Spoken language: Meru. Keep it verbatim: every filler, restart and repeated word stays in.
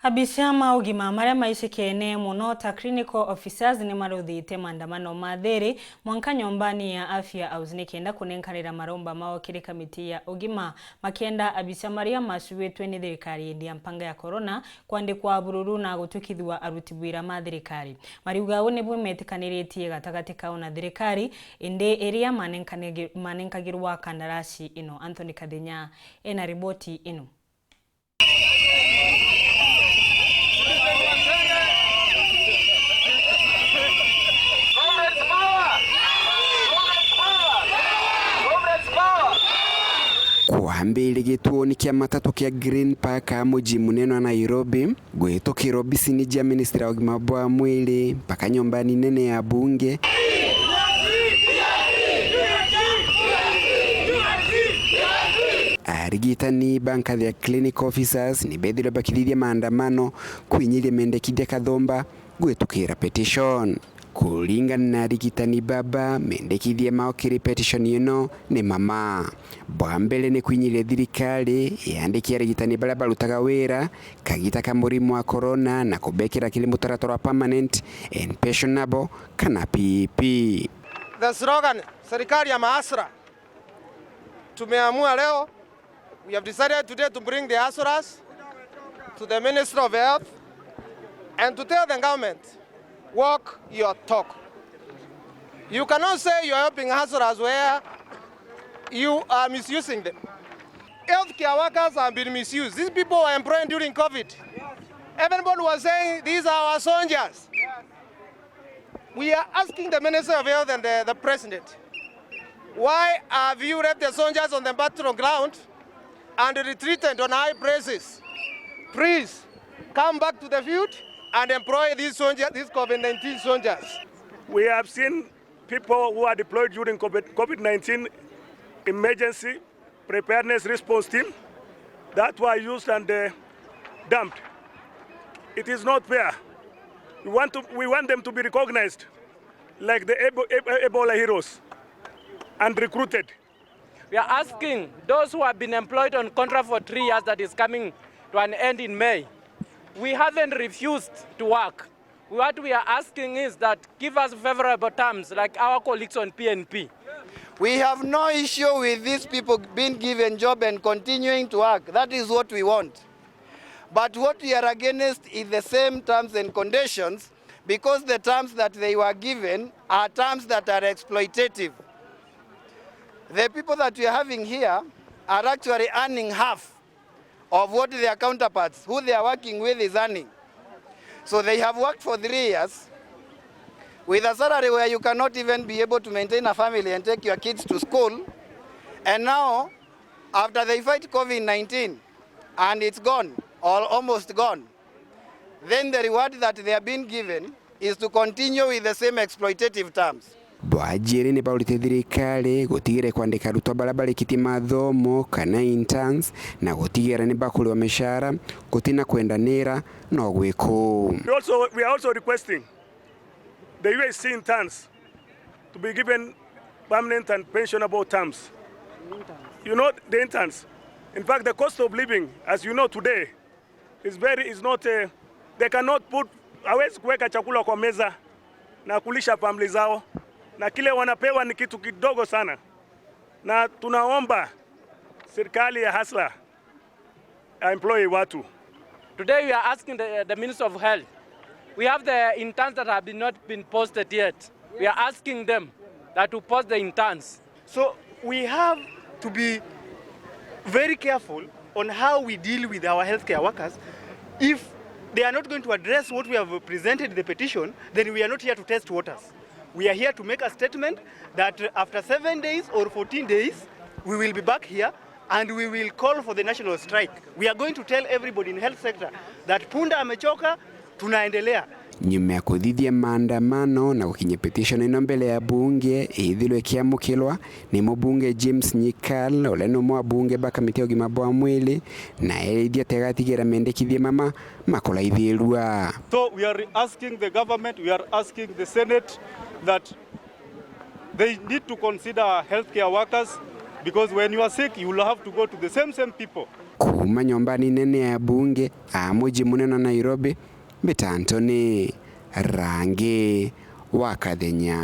Abicia ma ugima maria maicikene mono ta clinical officers ni maruthite maandamano ma thiri mwanka nyombani ya Afya House nikenda kunenkanira maromba mao kiri kamiti ya ugima, makienda abicia maria macuitwe ni thirikari indi ya mpanga ya corona kwandikwa bururu na gutukithua aruti wira ma thirikari. Mariuga uu nibu metikaniritie gatagati kao na thirikari, indi iria manenkanagi-, manenkagirwa kandarasi ino. Anthony Kathinya ena riboti ino. Kwambire gituoni kia matatu kia Green Park aa muji munene wa Nairobi, gwitukira obisini jia ministry ya ugima bwa mwiri mpaka nyombani nene ya bunge. Arigitani ba nkathi ya clinic officers ni bethirwe bakithithia maandamano kwinyiria mendekithia kathumba gwitukira petition. Kuringana na arigitani baba, mendekithia mao kiri petition ino ni mama. Bwa mbere ni kwinyiria thirikari yandiki arigitani baria barutaga wira kagita ka murimo wa corona na kubekira kiri mutaratara wa permanent and pensionable kana P E P. The slogan, serikali ya mahasla. Tumeamua leo, we have decided today to bring the hustlers to the Ministry of Health and to tell the government, walk your talk. You cannot say you are helping hustlers where you are misusing them. Healthcare workers have been misused. These people were employed during COVID. Everybody was saying, "These are our soldiers." We are asking the Minister of Health and the, the President, why have you left the soldiers on the battleground and retreated on high places? Please, come back to the field and employ these soldiers, these COVID nineteen soldiers. We have seen people who are deployed during COVID, COVID nineteen emergency preparedness response team that were used and, uh, dumped. It is not fair. We want to, we want them to be recognized like the Ebo-, Ebo-, Ebola heroes and recruited. We are asking those who have been employed on contract for three years that is coming to an end in May. We haven't refused to work. What we are asking is that give us favorable terms like our colleagues on P N P. We have no issue with these people being given job and continuing to work. That is what we want. But what we are against is the same terms and conditions, because the terms that they were given are terms that are exploitative. The people that we are having here are actually earning half of what their counterparts, who they are working with, is earning. So they have worked for three years with a salary where you cannot even be able to maintain a family and take your kids to school. And now, after they fight COVID nineteen and it's gone, or almost gone, then the reward that they are being given is to continue with the same exploitative terms. Bwajiri ni baurite thirikari gutigira kwandika arutwa baria barikitie mathomo kana interns na gutigira ni bakuriwa mishara gutina kwendanira no gwiku. We also, we are also requesting the U H C interns to be given permanent and pensionable terms. You know, the interns. In fact, the cost of living, as you know today, is very, is not, uh, they cannot put, hawezi kuweka chakula kwa meza na kulisha family zao, na kile wanapewa ni kitu kidogo sana, na tunaomba serikali ya hustler employ watu. Today we are asking the, the Minister of Health. We have the interns that have been not been posted yet. We are asking them that to post the interns. So we have to be very careful on how we deal with our healthcare workers. If they are not going to address what we have presented in the petition, then we are not here to test waters. We are here to make a statement that after seven days or fourteen days, we will be back here and we will call for the national strike. We are going to tell everybody in health sector that punda amechoka, tunaendelea. Nyuma ya kuthithia maandamano na gukinyia petition ino mbele ya bunge ithirwe ikiamukirwa ni mubunge James Nyikal, uria ni umwe wa bunge ba kamiti ya ugima bwa mwiri, na erithia ati agatigira mendekithia mama makuraithirua. So we are asking the government, we are asking the Senate that they need to consider healthcare workers, because when you are sick, you will have to go to the same, same people Kuuma nyombani nene ya bunge a muji munene wa Nairobi, mbita Anthony Rangi wa Kathenya.